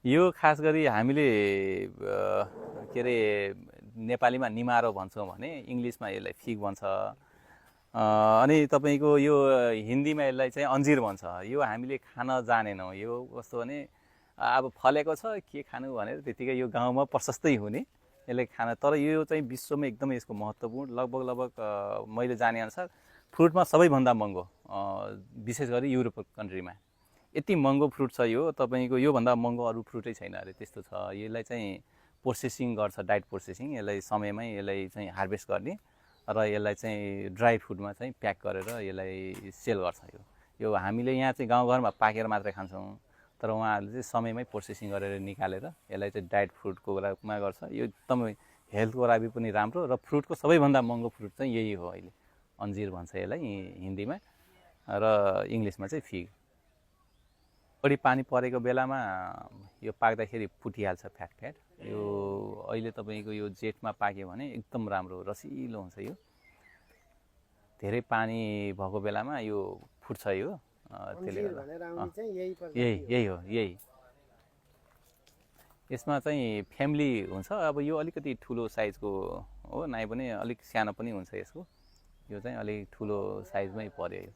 यो खास गरी हामीले के अरे नेपालीमा निमारो भन्छौँ भने इङ्ग्लिसमा यसलाई फिग भन्छ। अनि तपाईँको यो हिन्दीमा यसलाई चाहिँ अन्जिर भन्छ। यो हामीले खान जानेनौँ। यो कस्तो भने अब फलेको छ के खानु भनेर त्यतिकै यो गाउँमा प्रशस्तै हुने यसले खान। तर यो चाहिँ विश्वमा एकदमै यसको महत्त्वपूर्ण लगभग मैले जानेअनुसार फ्रुटमा सबैभन्दा महँगो, विशेष गरी युरोप कन्ट्रीमा यति महँगो फ्रुट छ यो। तपाईँको योभन्दा महँगो अरू फ्रुटै छैन अरे त्यस्तो छ। यसलाई चाहिँ प्रोसेसिङ गर्छ, डाइट प्रोसेसिङ। यसलाई समयमै यसलाई चाहिँ हार्भेस्ट गर्ने र यसलाई चाहिँ ड्राई फुडमा चाहिँ प्याक गरेर यसलाई सेल गर्छ। यो हामीले यहाँ चाहिँ गाउँघरमा पाकेर मात्रै खान्छौँ, तर उहाँहरूले चाहिँ समयमै प्रोसेसिङ गरेर निकालेर यसलाई चाहिँ डाइट फ्रुटको रूपमा गर्छ। यो एकदमै हेल्थको लागि पनि राम्रो र फ्रुटको सबैभन्दा महँगो फ्रुट चाहिँ यही हो। अहिले अन्जिर भन्छ यसलाई हिन्दीमा र इङ्ग्लिसमा चाहिँ फिग। बढी पानी परेको बेलामा यो पाक्दाखेरि फुटिहाल्छ फ्याट। यो अहिले तपाईँको यो जेठमा पाक्यो भने एकदम राम्रो रसिलो हुन्छ। यो धेरै पानी भएको बेलामा यो फुट्छ। यो त्यसले गर्दा यही यसमा चाहिँ फ्यामिली हुन्छ। अब यो अलिकति ठुलो साइजको हो, नाइ पनि अलिक सानो पनि हुन्छ यसको। यो चाहिँ अलिक ठुलो साइजमै पर्यो यो।